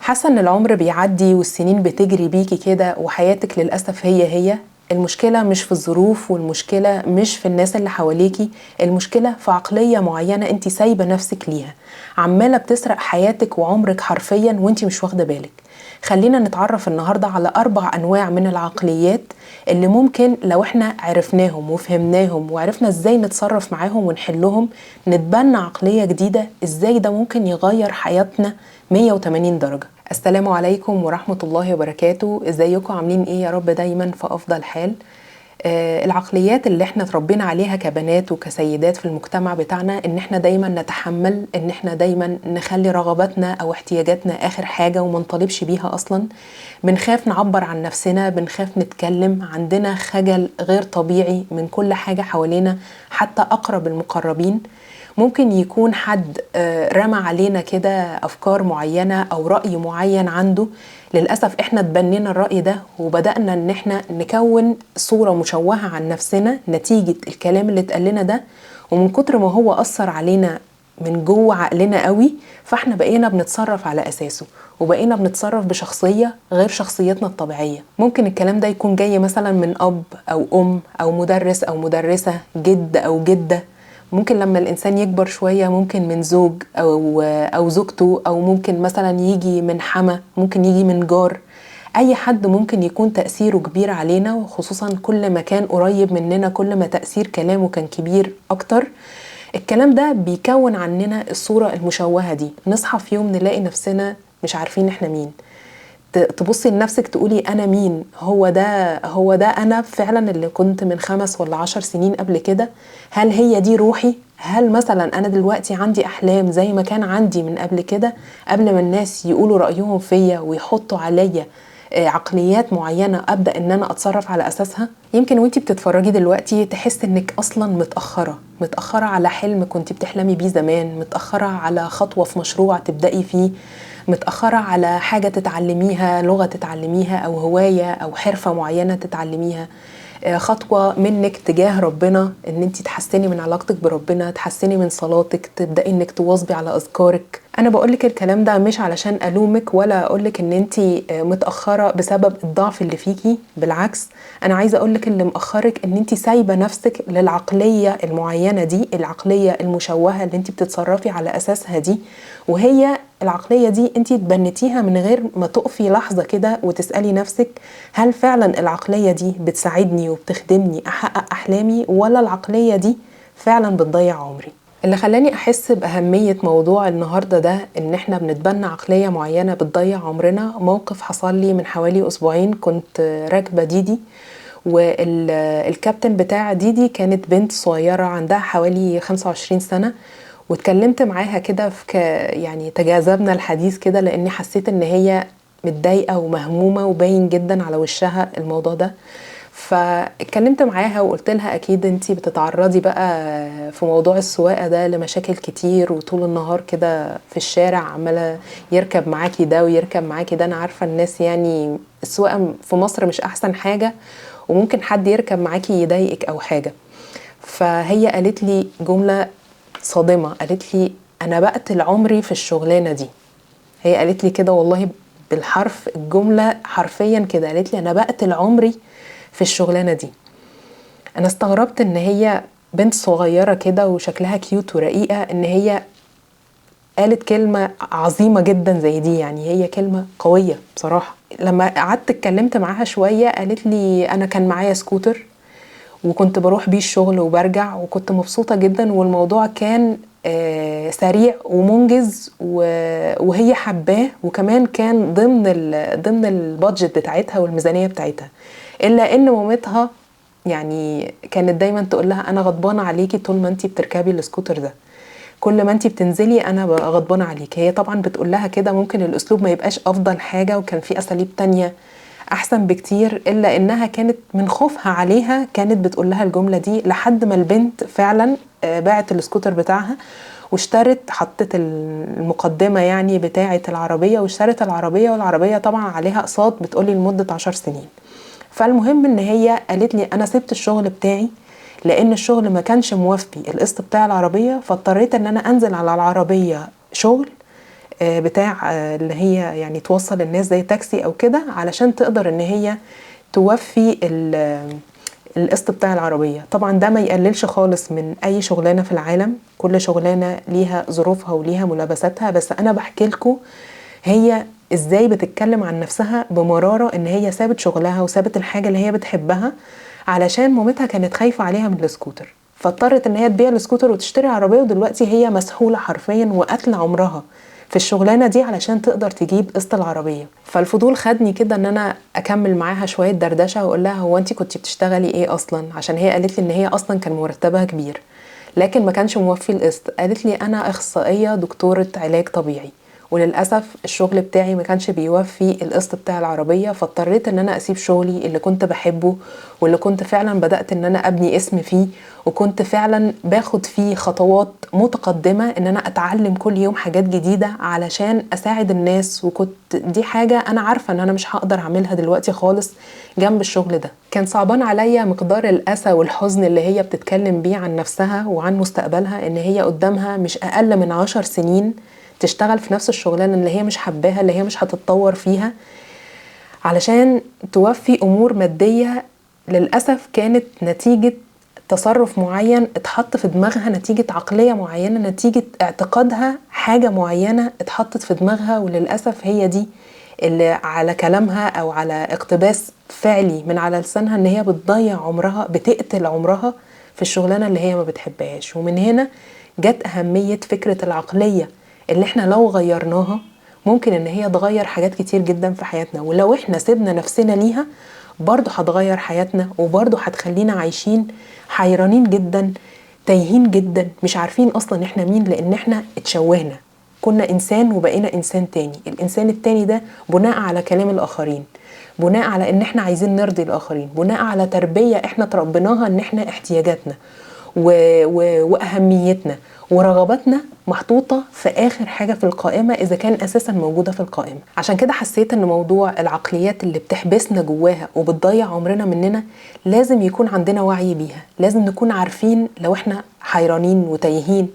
حاسه ان العمر بيعدي والسنين بتجري بيكي كده وحياتك للاسف هي هي. المشكلة مش في الظروف، والمشكلة مش في الناس اللي حواليكي، المشكلة في عقلية معينة انت سايبه نفسك ليها، عماله بتسرق حياتك وعمرك حرفيا وانت مش واخده بالك. خلينا نتعرف النهارده على 4 أنواع من العقليات اللي ممكن لو احنا عرفناهم وفهمناهم وعرفنا ازاي نتصرف معاهم ونحلهم نتبنى عقلية جديدة، ازاي ده ممكن يغير حياتنا 180 درجة. السلام عليكم ورحمة الله وبركاته، ازيكم عاملين ايه؟ يا رب دايما في افضل حال. العقليات اللي احنا اتربينا عليها كبنات وكسيدات في المجتمع بتاعنا ان احنا دايما نتحمل، ان احنا دايما نخلي رغباتنا او احتياجاتنا اخر حاجة وما نطالبش بيها اصلا، بنخاف نعبر عن نفسنا، بنخاف نتكلم، عندنا خجل غير طبيعي من كل حاجة حوالينا حتى اقرب المقربين. ممكن يكون حد رمى علينا كده افكار معينة او رأي معين عنده، للأسف احنا تبنينا الرأي ده وبدأنا ان احنا نكون صورة مشوهة عن نفسنا نتيجة الكلام اللي اتقال لنا ده، ومن كتر ما هو أثر علينا من جوه عقلنا قوي فاحنا بقينا بنتصرف على أساسه وبقينا بنتصرف بشخصية غير شخصيتنا الطبيعية. ممكن الكلام ده يكون جاي مثلا من أب أو أم أو مدرس أو مدرسة، جد أو جدة. ممكن لما الإنسان يكبر شوية ممكن من زوج أو زوجته، أو ممكن مثلا يجي من حما، ممكن يجي من جار. أي حد ممكن يكون تأثيره كبير علينا، وخصوصا كل ما كان قريب مننا كل ما تأثير كلامه كان كبير أكتر. الكلام ده بيكون عننا الصورة المشوهة دي. نصحى في يوم نلاقي نفسنا مش عارفين احنا مين، تبصي لنفسك تقولي أنا مين؟ هو ده أنا فعلا اللي كنت من 5 ولا 10 سنين قبل كده؟ هل هي دي روحي؟ هل مثلا أنا دلوقتي عندي أحلام زي ما كان عندي من قبل كده، قبل ما الناس يقولوا رأيهم فيا ويحطوا عليا عقليات معينة أبدأ إن أنا أتصرف على أساسها؟ يمكن وانتي بتتفرجي دلوقتي تحس إنك أصلا متأخرة، متأخرة على حلم كنتي بتحلمي بيه زمان، متأخرة على خطوة في مشروع تبدأي فيه، متأخرة على حاجة تتعلميها، لغة تتعلميها أو هواية أو حرفة معينة تتعلميها، خطوة منك تجاه ربنا إن انتي تحسني من علاقتك بربنا، تحسني من صلاتك، تبدأي إنك تواظبي على أذكارك. أنا بقولك الكلام ده مش علشان ألومك ولا أقولك إن انتي متأخرة بسبب الضعف اللي فيكي، بالعكس أنا عايزة أقولك اللي مأخرك إن انتي سايبة نفسك للعقلية المعينة دي، العقلية المشوهة اللي انتي بتتصرفي على أساسها دي، وهي العقلية دي انتي تبنتيها من غير ما تقفي لحظة كده وتسألي نفسك هل فعلا العقلية دي بتساعدني وبتخدمني أحقق أحلامي، ولا العقلية دي فعلا بتضيع عمري. اللي خلاني أحس بأهمية موضوع النهاردة ده إن إحنا بنتبنى عقلية معينة بتضيع عمرنا، موقف حصل لي من حوالي أسبوعين. كنت راكبة ديدي، والكابتن بتاع ديدي كانت بنت صغيرة عندها حوالي 25 سنة، واتكلمت معاها كده يعني تجاذبنا الحديث كده لأني حسيت إن هي متضايقة ومهمومة وباين جدا على وشها الموضوع ده. فاتكلمت معاها وقلت لها اكيد انتي بتتعرضي بقى في موضوع السواقة ده لمشاكل كتير، وطول النهار كده في الشارع عماله يركب معاكي ده ويركب معاكي ده، انا عارفه الناس يعني السواقة في مصر مش احسن حاجة وممكن حد يركب معاكي يضايقك او حاجة. فهي قالت لي جملة صادمه، قالت لي انا بقتل عمري في الشغلانة دي. هي قالت لي كده والله بالحرف، الجملة حرفيا كده، قالت لي انا بقتل عمري في الشغلانة دي. انا استغربت ان هي بنت صغيرة كده وشكلها كيوت ورقيقه ان هي قالت كلمة عظيمة جدا زي دي، يعني هي كلمة قوية بصراحة. لما قعدت اتكلمت معاها شوية قالت لي انا كان معايا سكوتر وكنت بروح بيه الشغل وبرجع وكنت مبسوطة جدا، والموضوع كان سريع ومنجز وهي حباه، وكمان كان ضمن ال budget بتاعتها والميزانيه بتاعتها. الا ان مامتها يعني كانت دايما تقول لها انا غضبانه عليكي طول ما انتي بتركبي السكوتر ده، كل ما انتي بتنزلي انا غضبانه عليكي. هي طبعا بتقول لها كده، ممكن الاسلوب ما يبقاش افضل حاجة وكان في اساليب تانية احسن بكتير، الا انها كانت من خوفها عليها كانت بتقول لها الجملة دي، لحد ما البنت فعلا باعت السكوتر بتاعها واشترت، حطت المقدمة يعني بتاعه العربية واشترت العربية، والعربية طبعا عليها اقساط بتقولي لمدة 10 سنين. فالمهم ان هي قالت لي انا سبت الشغل بتاعي لان الشغل ما كانش موافي القسط بتاع العربية، فاضطريت ان انا انزل على العربية شغل بتاع اللي هي يعني توصل الناس زي تاكسي او كده، علشان تقدر ان هي توفي القسط بتاع العربية. طبعا ده ما يقللش خالص من اي شغلانة في العالم، كل شغلانة ليها ظروفها وليها ملابساتها، بس انا بحكي لكم هي ازاي بتتكلم عن نفسها بمرارة ان هي سابت شغلها وسابت الحاجة اللي هي بتحبها علشان مامتها كانت خايفة عليها من السكوتر، فاضطرت ان هي تبيع السكوتر وتشتري عربية، ودلوقتي هي مسحولة حرفيا وقتل عمرها في الشغلانة دي علشان تقدر تجيب قسط العربية. فالفضول خدني كده ان انا اكمل معاها شوية دردشة واقول لها هو انت كنتي بتشتغلي ايه اصلا، عشان هي قالت لي ان هي اصلا كان مرتبها كبير لكن ما كانش موفي القسط. قالت لي انا اخصائية دكتورة علاج طبيعي، وللأسف الشغل بتاعي ما كانش بيوفي القسط بتاع العربية، فاضطريت ان انا اسيب شغلي اللي كنت بحبه واللي كنت فعلا بدأت ان انا ابني اسم فيه، وكنت فعلا باخد فيه خطوات متقدمة ان انا اتعلم كل يوم حاجات جديدة علشان اساعد الناس، وكنت دي حاجة انا عارفة ان انا مش هقدر اعملها دلوقتي خالص جنب الشغل ده. كان صعبان عليا مقدار الأسى والحزن اللي هي بتتكلم بيه عن نفسها وعن مستقبلها، ان هي قدامها مش اقل من 10 سنين تشتغل في نفس الشغلانة اللي هي مش حباها، اللي هي مش هتتطور فيها، علشان توفي أمور مادية للأسف كانت نتيجة تصرف معين اتحط في دماغها، نتيجة عقلية معينة، نتيجة اعتقادها حاجة معينة اتحطت في دماغها، وللأسف هي دي اللي على كلامها أو على اقتباس فعلي من على لسانها إن هي بتضيع عمرها، بتقتل عمرها في الشغلانة اللي هي ما بتحبهاش. ومن هنا جت أهمية فكرة العقلية اللي احنا لو غيرناها ممكن ان هي تغير حاجات كتير جدا في حياتنا، ولو احنا سيبنا نفسنا ليها برضو هتغير حياتنا، وبرضو هتخلينا عايشين حيرانين جدا، تايهين جدا، مش عارفين اصلا احنا مين، لان احنا اتشوهنا، كنا انسان وبقينا انسان تاني. الانسان التاني ده بناء على كلام الاخرين، بناء على ان احنا عايزين نرضي الاخرين، بناء على تربية احنا تربيناها ان احنا احتياجاتنا واهميتنا ورغباتنا محطوطة في آخر حاجة في القائمة إذا كان أساسا موجودة في القائمة. عشان كده حسيت إن موضوع العقليات اللي بتحبسنا جواها وبتضيع عمرنا مننا لازم يكون عندنا وعي بيها، لازم نكون عارفين لو إحنا حيرانين وتايهين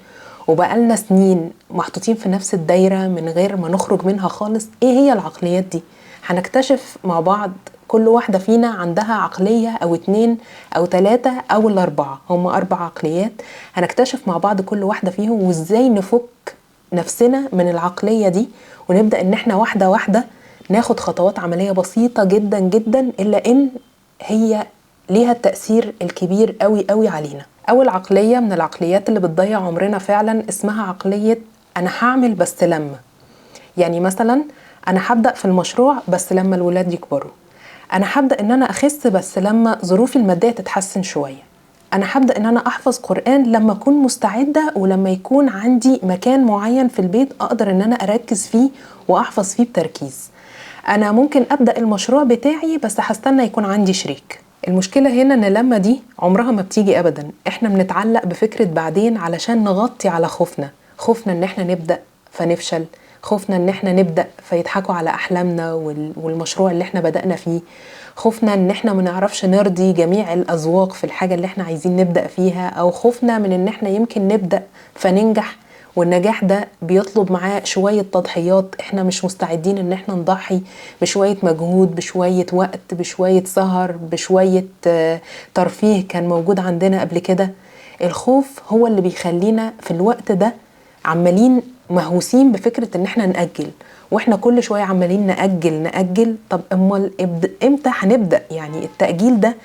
وبقالنا سنين محطوطين في نفس الدايرة من غير ما نخرج منها خالص، إيه هي العقليات دي؟ هنكتشف مع بعض كل واحدة فينا عندها عقلية أو 2 أو 3 أو 4، هم 4 عقليات. هنكتشف مع بعض كل واحدة فيهم وإزاي نفك نفسنا من العقلية دي، ونبدأ إن إحنا واحدة واحدة ناخد خطوات عملية بسيطة جدا جدا، إلا إن هي ليها التأثير الكبير قوي قوي علينا. أول عقلية من العقليات اللي بتضيع عمرنا فعلا اسمها عقلية أنا هعمل بس لما. يعني مثلا أنا هبدأ في المشروع بس لما الولاد يكبروا، أنا هبدأ إن أنا أخس بس لما ظروفي المادية تتحسن شوية، أنا هبدأ إن أنا أحفظ قرآن لما أكون مستعدة ولما يكون عندي مكان معين في البيت أقدر إن أنا أركز فيه وأحفظ فيه بتركيز، أنا ممكن أبدأ المشروع بتاعي بس هستنى يكون عندي شريك. المشكلة هنا إن لما دي عمرها ما بتيجي أبدا، إحنا بنتعلق بفكرة بعدين علشان نغطي على خوفنا، خوفنا إن إحنا نبدأ فنفشل، خوفنا ان احنا نبدأ فيضحكوا على احلامنا والمشروع اللي احنا بدأنا فيه، خوفنا ان احنا ما نعرفش نرضي جميع الاذواق في الحاجة اللي احنا عايزين نبدأ فيها، او خوفنا من ان احنا يمكن نبدأ فننجح والنجاح ده بيطلب معاه شوية تضحيات احنا مش مستعدين ان احنا نضحي بشوية مجهود، بشوية وقت، بشوية سهر، بشوية ترفيه كان موجود عندنا قبل كده. الخوف هو اللي بيخلينا في الوقت ده عمالين مهووسين بفكرة ان احنا نأجل، واحنا كل شوية عمالين نأجل نأجل. طب امال امتى هنبدأ؟ يعني التأجيل ده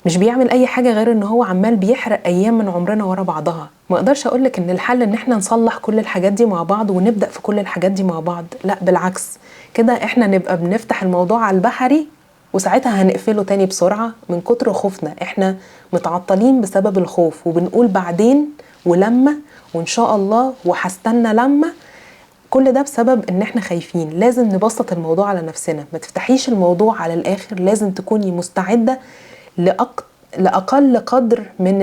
مش بيعمل اي حاجة غير ان هو عمال بيحرق ايام من عمرنا ورا بعضها. ما اقدرش اقولك ان الحل ان احنا نصلح كل الحاجات دي مع بعض ونبدأ في كل الحاجات دي مع بعض، لا بالعكس كده احنا نبقى بنفتح الموضوع على البحري وساعتها هنقفله تاني بسرعة من كتر خوفنا. احنا متعطلين بسبب الخوف وبنقول بعدين ولما وان شاء الله وهستنى لما، كل ده بسبب ان احنا خايفين. لازم نبسط الموضوع على نفسنا، ما تفتحيش الموضوع على الاخر، لازم تكوني مستعدة لأقل قدر من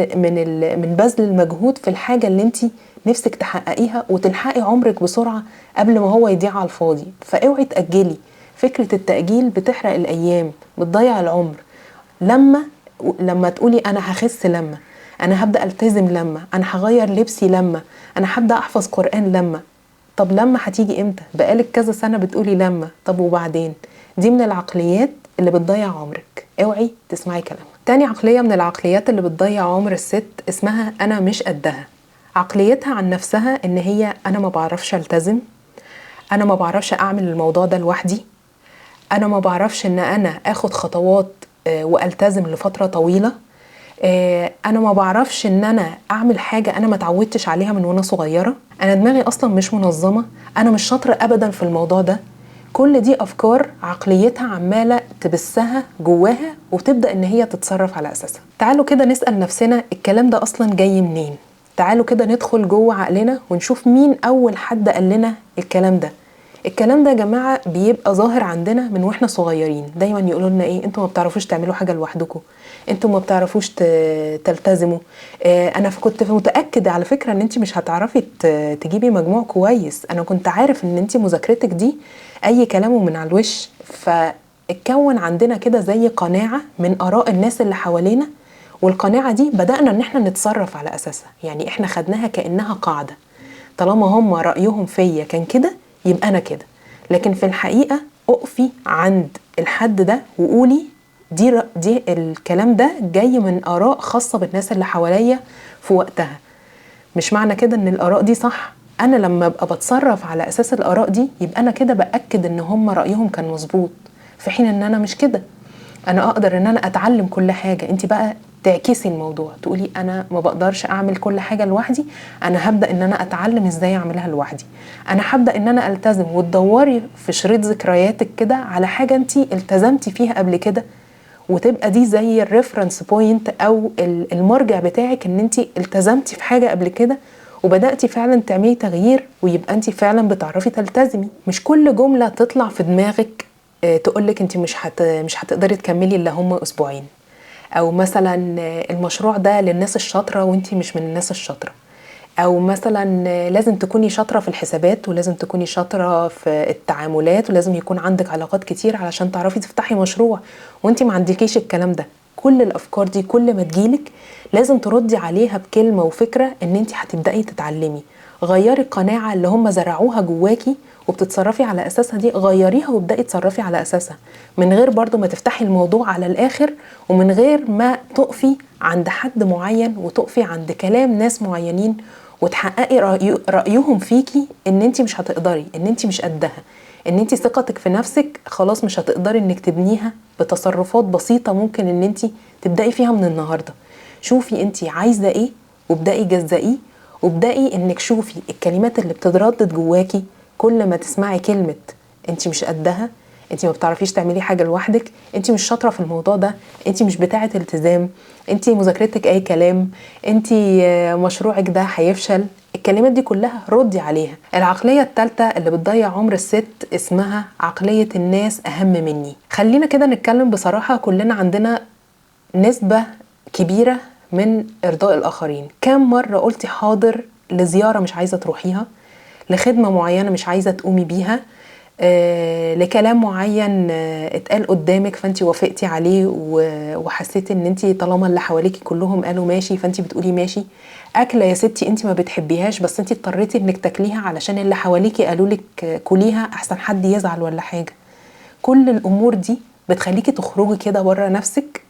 من بذل المجهود في الحاجة اللي انت نفسك تحققيها وتلحقي عمرك بسرعة قبل ما هو يضيع على الفاضي. فاوعي تأجلي، فكرة التأجيل بتحرق الأيام، بتضيع العمر. لما تقولي أنا هخس لما، أنا هبدأ ألتزم لما، أنا هغير لبسي لما، أنا هبدأ أحفظ قرآن لما، طب لما هتيجي امتى؟ بقالك كذا سنة بتقولي لما، طب وبعدين؟ دي من العقليات اللي بتضيع عمرك، اوعي تسمعي كلامها. تاني عقلية من العقليات اللي بتضيع عمر الست اسمها انا مش قدها. عقليتها عن نفسها ان هي انا ما بعرفش التزم، انا ما بعرفش اعمل الموضوع ده لوحدي، انا ما بعرفش ان انا اخد خطوات والتزم لفترة طويلة، انا ما بعرفش ان انا اعمل حاجة انا ما اتعودتش عليها من وانا صغيرة، انا دماغي اصلا مش منظمة، انا مش شاطرة ابدا في الموضوع ده. كل دي افكار عقليتها عمالة تبسها جواها وتبدأ ان هي تتصرف على اساسها. تعالوا كده نسأل نفسنا الكلام ده اصلا جاي منين؟ تعالوا كده ندخل جوه عقلنا ونشوف مين اول حد قال لنا الكلام ده. الكلام ده يا جماعة بيبقى ظاهر عندنا من واحنا صغيرين، دايما يقولوا لنا ايه؟ انتوا ما بتعرفوش تعملوا حاجة لوحدكم، انتوا ما بتعرفوش تلتزموا، انا كنت متأكدة على فكرة ان انت مش هتعرفي تجيبي مجموع كويس، انا كنت عارف ان انت مذاكرتك دي اي كلام ومن على الوش. فاتكون عندنا كده زي قناعة من آراء الناس اللي حوالينا، والقناعة دي بدأنا ان احنا نتصرف على اساسها. يعني احنا خدناها كأنها قاعدة، طالما هم رأيهم فيا كان كده يبقى انا كده. لكن في الحقيقة اقفي عند الحد ده وقولي دي الكلام ده جاي من آراء خاصة بالناس اللي حواليا في وقتها، مش معنى كده ان الآراء دي صح. انا لما ابقى بتصرف على اساس الآراء دي يبقى انا كده بأكد ان هم رأيهم كان مظبوط، في حين ان انا مش كده. انا اقدر ان انا اتعلم كل حاجة. انت بقى تعكسي الموضوع، تقولي انا ما بقدرش اعمل كل حاجة لوحدي، انا هبدأ ان انا اتعلم ازاي اعملها لوحدي، انا هبدأ ان انا التزم. وتدوري في شريط ذكرياتك كده على حاجة انت التزمتي فيها قبل كده، وتبقى دي زي ال reference point او المرجع بتاعك ان انت التزمتي في حاجة قبل كده وبدأتي فعلا تعملي تغيير، ويبقى انت فعلا بتعرفي تلتزمي. مش كل جملة تطلع في دماغك تقولك انت مش هتقدري تكملي الا هم اسبوعين، او مثلا المشروع ده للناس الشاطرة وانت مش من الناس الشاطرة، او مثلا لازم تكوني شاطرة في الحسابات ولازم تكوني شاطرة في التعاملات ولازم يكون عندك علاقات كتير علشان تعرفي تفتحي مشروع وانت ما عندكيش الكلام ده. كل الافكار دي كل ما تجيلك لازم تردي عليها بكلمة وفكرة ان انت هتبدأي تتعلمي. غيري القناعة اللي هم زرعوها جواكي وبتتصرفي على اساسها دي، غيريها وابدأي تصرفي على اساسها، من غير برضو ما تفتحي الموضوع على الاخر، ومن غير ما تقفي عند حد معين وتقفي عند كلام ناس معينين وتحققي رأيهم فيكي ان انت مش هتقدري، ان انت مش قدها، ان انت ثقتك في نفسك خلاص مش هتقدري انك تبنيها بتصرفات بسيطة ممكن ان انت تبدأي فيها من النهاردة. شوفي انت عايزة ايه وابدأي جزئيه، وابدأي انك شوفي الكلمات اللي بتتردد جواكي. كل ما تسمعي كلمة انت مش قدها، انت ما بتعرفيش تعملي حاجة لوحدك، انت مش شاطرة في الموضوع ده، انت مش بتاعة التزام، انت مذاكرتك اي كلام، انت مشروعك ده هيفشل، الكلمات دي كلها ردي عليها. العقلية الثالثة اللي بتضيع عمر الست اسمها عقلية الناس اهم مني. خلينا كده نتكلم بصراحة، كلنا عندنا نسبة كبيرة من ارضاء الاخرين. كم مرة قلتي حاضر لزيارة مش عايزة تروحيها، لخدمة معينة مش عايزة تقومي بيها، لكلام معين اتقال قدامك فانتي وافقتي عليه وحسيتي ان انتي طالما اللي حواليكي كلهم قالوا ماشي فانتي بتقولي ماشي. اكله يا ستي انتي ما بتحبيهاش بس انتي اضطريتي انك تاكليها علشان اللي حواليكي قالوا لك كليها احسن حد يزعل ولا حاجة. كل الامور دي بتخليكي تخرجي كده بره نفسك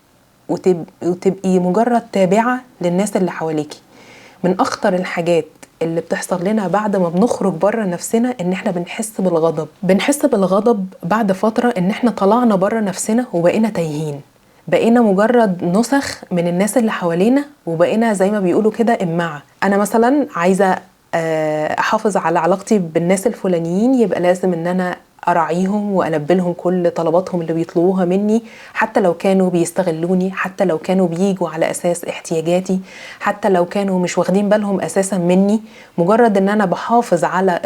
وتبقي مجرد تابعه للناس اللي حواليكي. من اخطر الحاجات اللي بتحصل لنا بعد ما بنخرج بره نفسنا ان احنا بنحس بالغضب. بنحس بالغضب بعد فترة ان احنا طلعنا بره نفسنا وبقينا تايهين، بقينا مجرد نسخ من الناس اللي حوالينا، وبقينا زي ما بيقولوا كده إمعة. انا مثلا عايزة احافظ على علاقتي بالناس الفلانيين، يبقى لازم ان انا اراعيهم والبلهم كل طلباتهم اللي بيطلبوها مني، حتى لو كانوا بيستغلوني، حتى لو كانوا بيجوا على اساس احتياجاتي، حتى لو كانوا مش واخدين بالهم اساسا مني. مجرد ان انا بحافظ على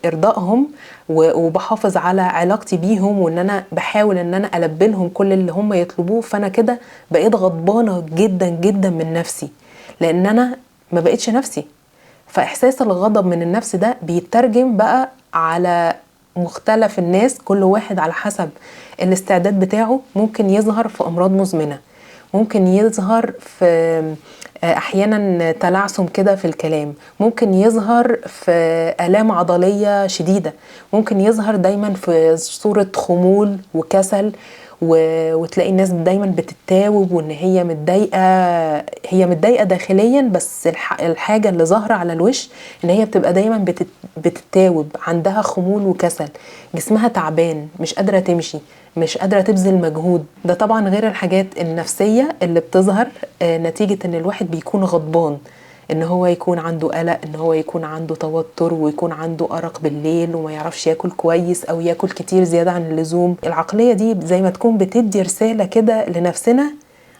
ارضائهم وبحافظ على علاقتي بيهم، وان انا بحاول ان انا البلهم كل اللي هم يطلبوه، فانا كده بقيت غضبانه جدا جدا من نفسي لان انا ما بقيتش نفسي. فاحساس الغضب من النفس ده بيترجم بقى على مختلف الناس، كل واحد على حسب الاستعداد بتاعه ممكن يظهر في امراض مزمنة، ممكن يظهر في احيانا تلعثم كده في الكلام، ممكن يظهر في آلام عضلية شديدة، ممكن يظهر دايما في صورة خمول وكسل، وتلاقي الناس دايما بتتاوب وان هي متضايقة، هي متضايقة داخليا، بس الحاجة اللي ظاهرة على الوش ان هي بتبقى دايما بتتاوب، عندها خمول وكسل، جسمها تعبان، مش قادرة تمشي، مش قادرة تبذل مجهود. ده طبعا غير الحاجات النفسية اللي بتظهر نتيجة ان الواحد بيكون غضبان، ان هو يكون عنده قلق، ان هو يكون عنده توتر، ويكون عنده أرق بالليل، وما يعرفش ياكل كويس او ياكل كتير زيادة عن اللزوم. العقلية دي زي ما تكون بتدي رسالة كده لنفسنا،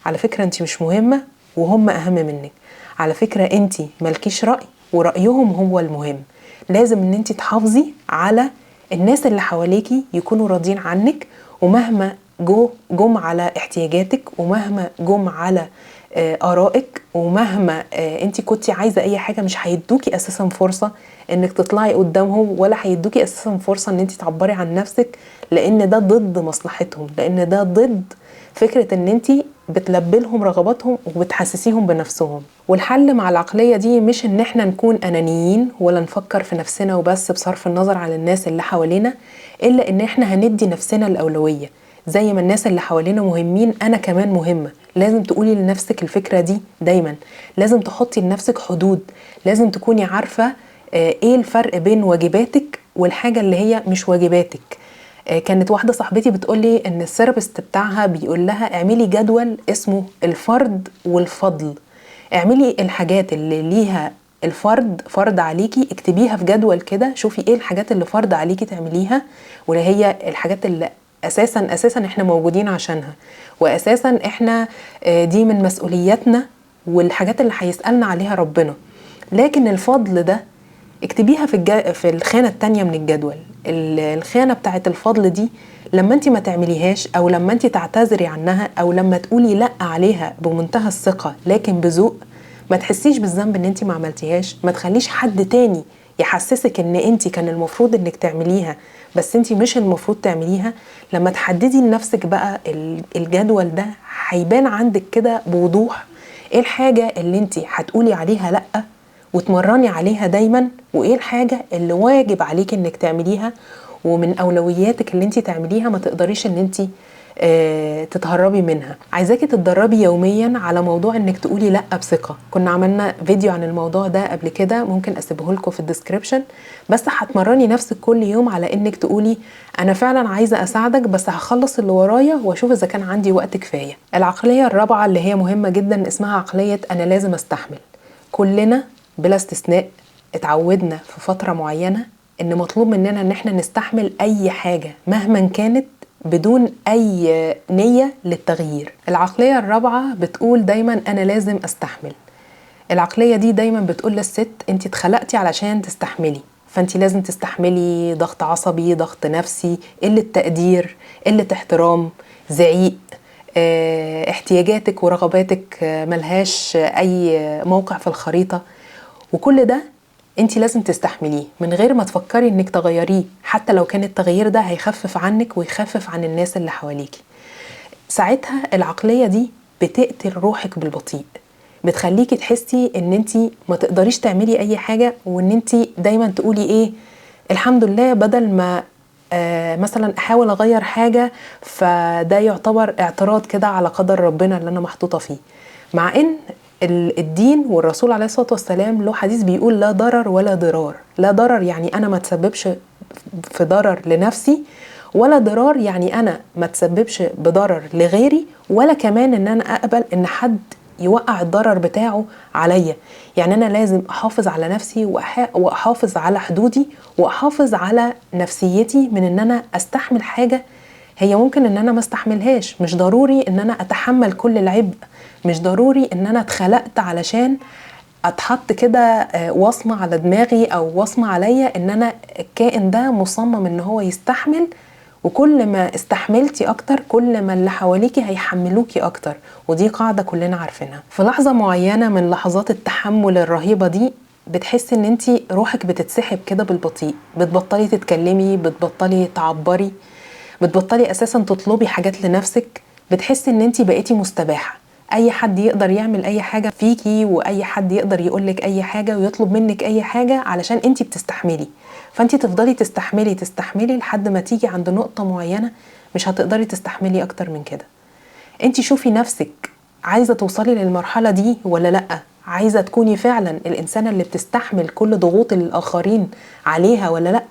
على فكرة انت مش مهمة وهم اهم منك، على فكرة انت مالكيش رأي ورأيهم هو المهم. لازم ان انت تحافظي على الناس اللي حواليكي يكونوا راضيين عنك، ومهما جم على احتياجاتك، ومهما جم على آرائك، ومهما انت كنتي عايزة اي حاجة، مش هيدوكي اساسا فرصة انك تطلعي قدامهم، ولا هيدوكي اساسا فرصة ان انت تعبري عن نفسك، لان ده ضد مصلحتهم، لان ده ضد فكرة ان انت بتلبي لهم رغباتهم وبتحسسيهم بنفسهم. والحل مع العقلية دي مش ان احنا نكون انانيين ولا نفكر في نفسنا وبس بصرف النظر عن الناس اللي حوالينا، الا ان احنا هندي نفسنا الأولوية. زي ما الناس اللي حوالينا مهمين، انا كمان مهمة. لازم تقولي لنفسك الفكرة دي دايما، لازم تحطي لنفسك حدود، لازم تكوني عارفة ايه الفرق بين واجباتك والحاجة اللي هي مش واجباتك. كانت واحدة صاحبتي بتقولي ان ال therapist بتاعها بيقول لها اعملي جدول اسمه الفرض والفضل، اعملي الحاجات اللي ليها الفرض فرض عليكي اكتبيها في جدول كده، شوفي ايه الحاجات اللي فرض عليكي تعمليها، واللي هي الحاجات اللي اساسا احنا موجودين عشانها، واساسا احنا دي من مسؤولياتنا والحاجات اللي هيسألنا عليها ربنا. لكن الفضل ده اكتبيها في الخانة التانية من الجدول. الخانة بتاعت الفضل دي لما انت ما تعمليهاش، او لما انت تعتذري عنها، او لما تقولي لا عليها بمنتهى الثقة لكن بذوق، ما تحسيش بالذنب ان انت ما عملتيهاش، ما تخليش حد تاني يحسسك ان انت كان المفروض انك تعمليها بس انت مش المفروض تعمليها. لما تحددي لنفسك بقى الجدول ده هيبان عندك كده بوضوح ايه الحاجة اللي انت هتقولي عليها لأ وتمرني عليها دايما، وايه الحاجة اللي واجب عليك انك تعمليها ومن اولوياتك اللي انت تعمليها ما تقدريش ان انت تتهربي منها. عايزاكي تتدربي يوميا على موضوع انك تقولي لا بثقة. كنا عملنا فيديو عن الموضوع ده قبل كده، ممكن اسيبه لكم في ال description، بس هتمرني نفسك كل يوم على انك تقولي انا فعلا عايزة اساعدك بس هخلص اللي ورايا واشوف اذا كان عندي وقت كفاية. العقلية الرابعة اللي هي مهمة جدا اسمها عقلية انا لازم استحمل. كلنا بلا استثناء اتعودنا في فترة معينة ان مطلوب مننا ان احنا نستحمل اي حاجة مهما كانت بدون اي نية للتغيير. العقلية الرابعة بتقول دايما انا لازم استحمل. العقلية دي دايما بتقول للست انت اتخلقتي علشان تستحملي، فانت لازم تستحملي ضغط عصبي، ضغط نفسي، قلة تقدير، قلة احترام، زعيق، احتياجاتك ورغباتك ملهاش اي موقع في الخريطة، وكل ده انت لازم تستحمليه من غير ما تفكري انك تغيريه، حتى لو كان التغيير ده هيخفف عنك ويخفف عن الناس اللي حواليكي. ساعتها العقلية دي بتقتل روحك بالبطيء، بتخليكي تحسي ان انت ما تقدريش تعملي اي حاجة، وان انت دايما تقولي ايه الحمد لله، بدل ما مثلا احاول اغير حاجة فده يعتبر اعتراض كده على قدر ربنا اللي انا محطوطة فيه. مع ان الدين والرسول عليه الصلاة والسلام له حديث بيقول لا ضرر ولا ضرار. لا ضرر يعني أنا ما تسببش في ضرر لنفسي، ولا ضرار يعني أنا ما تسببش بضرر لغيري، ولا كمان إن أنا أقبل إن حد يوقع الضرر بتاعه عليا. يعني أنا لازم أحافظ على نفسي وأحافظ على حدودي وأحافظ على نفسيتي من إن أنا أستحمل حاجة هي ممكن إن أنا ما استحملهاش. مش ضروري إن أنا أتحمل كل العبء، مش ضروري ان انا اتخلقت علشان اتحط كده وصمة على دماغي او وصمة عليا ان انا الكائن ده مصمم ان هو يستحمل، وكل ما استحملتي اكتر كل ما اللي حواليكي هيحملوكي اكتر، ودي قاعدة كلنا عارفينها. في لحظة معينة من لحظات التحمل الرهيبة دي بتحسي ان انتي روحك بتتسحب كده بالبطيء، بتبطلي تتكلمي، بتبطلي تعبري، بتبطلي اساسا تطلبي حاجات لنفسك، بتحسي ان انتي بقيتي مستباحة. اي حد يقدر يعمل اي حاجة فيكي، واي حد يقدر يقولك اي حاجة ويطلب منك اي حاجة علشان انت بتستحملي. فانت تفضلي تستحملي تستحملي لحد ما تيجي عند نقطة معينة مش هتقدري تستحملي اكتر من كده. انت شوفي نفسك عايزه توصلي للمرحلة دي ولا لا، عايزه تكوني فعلا الانسانة اللي بتستحمل كل ضغوط الاخرين عليها ولا لا،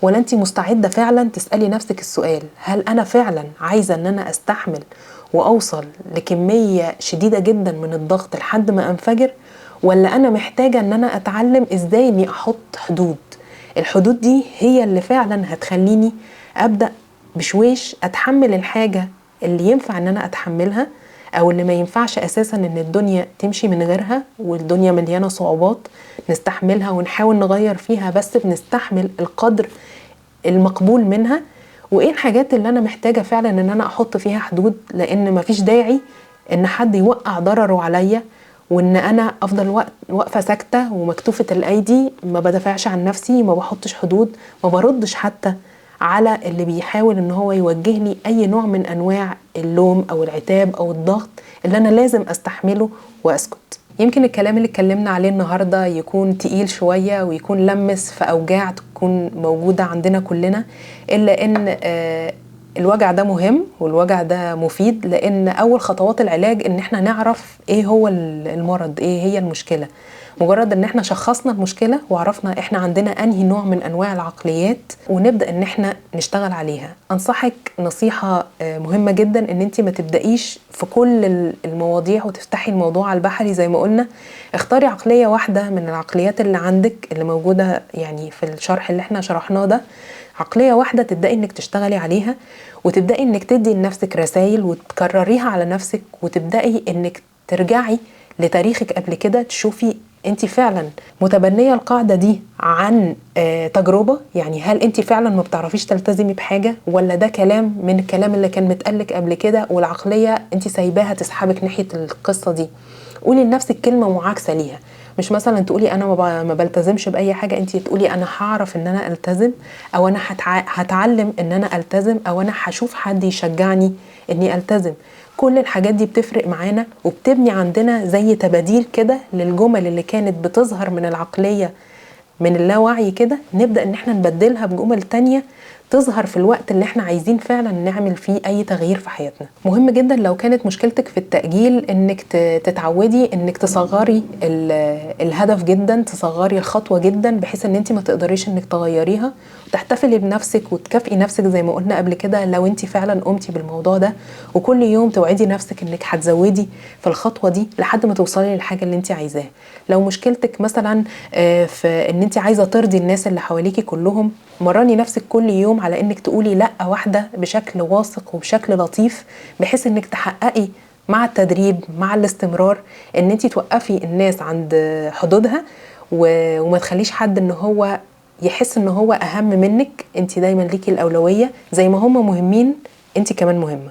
ولا انت مستعدة فعلا تسالي نفسك السؤال هل انا فعلا عايزه ان انا استحمل واوصل لكميه شديدة جدا من الضغط لحد ما انفجر، ولا انا محتاجه ان انا اتعلم ازاي اني احط حدود. الحدود دي هي اللي فعلا هتخليني ابدا بشويش اتحمل الحاجة اللي ينفع ان انا اتحملها، او اللي ما ينفعش اساسا ان الدنيا تمشي من غيرها، والدنيا مليانة صعوبات نستحملها ونحاول نغير فيها، بس بنستحمل القدر المقبول منها. وايه الحاجات اللي انا محتاجه فعلا ان انا احط فيها حدود، لان مفيش داعي ان حد يوقع ضرره عليا وان انا افضل واقفة ساكته ومكتوفه الايدي، ما بدافعش عن نفسي، ما بحطش حدود، ما بردش حتى على اللي بيحاول ان هو يوجهني اي نوع من انواع اللوم او العتاب او الضغط اللي انا لازم استحمله واسكت. يمكن الكلام اللي اتكلمنا عليه النهارده يكون تقيل شوية ويكون لمس في اوجاع تكون موجودة عندنا كلنا، الا ان الوجع ده مهم والوجع ده مفيد، لان اول خطوات العلاج ان احنا نعرف ايه هو المرض، ايه هي المشكلة. مجرد ان احنا شخصنا المشكلة وعرفنا احنا عندنا انهي نوع من انواع العقليات ونبدا ان احنا نشتغل عليها. انصحك نصيحة مهمة جدا ان انت ما تبدايش في كل المواضيع وتفتحي الموضوع على البحري زي ما قلنا. اختاري عقلية واحدة من العقليات اللي عندك اللي موجودة يعني في الشرح اللي احنا شرحناه ده، عقلية واحدة تبداي انك تشتغلي عليها، وتبداي انك تدي لنفسك رسائل وتكرريها على نفسك، وتبداي انك ترجعي لتاريخك قبل كده تشوفي انت فعلا متبنيه القاعدة دي عن تجربه، يعني هل انت فعلا ما بتعرفيش تلتزمي بحاجة، ولا ده كلام من الكلام اللي كان متقلك قبل كده والعقلية انت سايباها تسحبك ناحية القصة دي. قولي لنفسك كلمة معاكسة ليها، مش مثلا تقولي انا ما بلتزمش باي حاجة، انت تقولي انا هعرف ان انا التزم، او انا هتعلم ان انا التزم، او انا هشوف حد يشجعني اني التزم. كل الحاجات دي بتفرق معانا وبتبني عندنا زي تباديل كده للجمل اللي كانت بتظهر من العقلية من اللاوعي كده، نبدأ ان احنا نبدلها بجمل تانية تظهر في الوقت اللي احنا عايزين فعلا نعمل فيه اي تغيير في حياتنا. مهم جدا لو كانت مشكلتك في التأجيل انك تتعودي انك تصغري الهدف جدا، تصغري الخطوة جدا، بحيث ان انت ما تقدريش انك تغيريها، وتحتفلي بنفسك وتكافئي نفسك زي ما قلنا قبل كده لو انت فعلا قمتي بالموضوع ده، وكل يوم توعدي نفسك انك هتزودي في الخطوة دي لحد ما توصلي للحاجة اللي انت عايزاها. لو مشكلتك مثلا في ان انت عايزة ترضي الناس اللي حواليكي كلهم، مرني نفسك كل يوم على انك تقولي لا واحدة بشكل واثق وبشكل لطيف، بحيث انك تحققي مع التدريب مع الاستمرار ان انت توقفي الناس عند حدودها، وما تخليش حد ان هو يحس ان هو اهم منك. انت دايما ليكي الاولوية، زي ما هم مهمين انت كمان مهمة.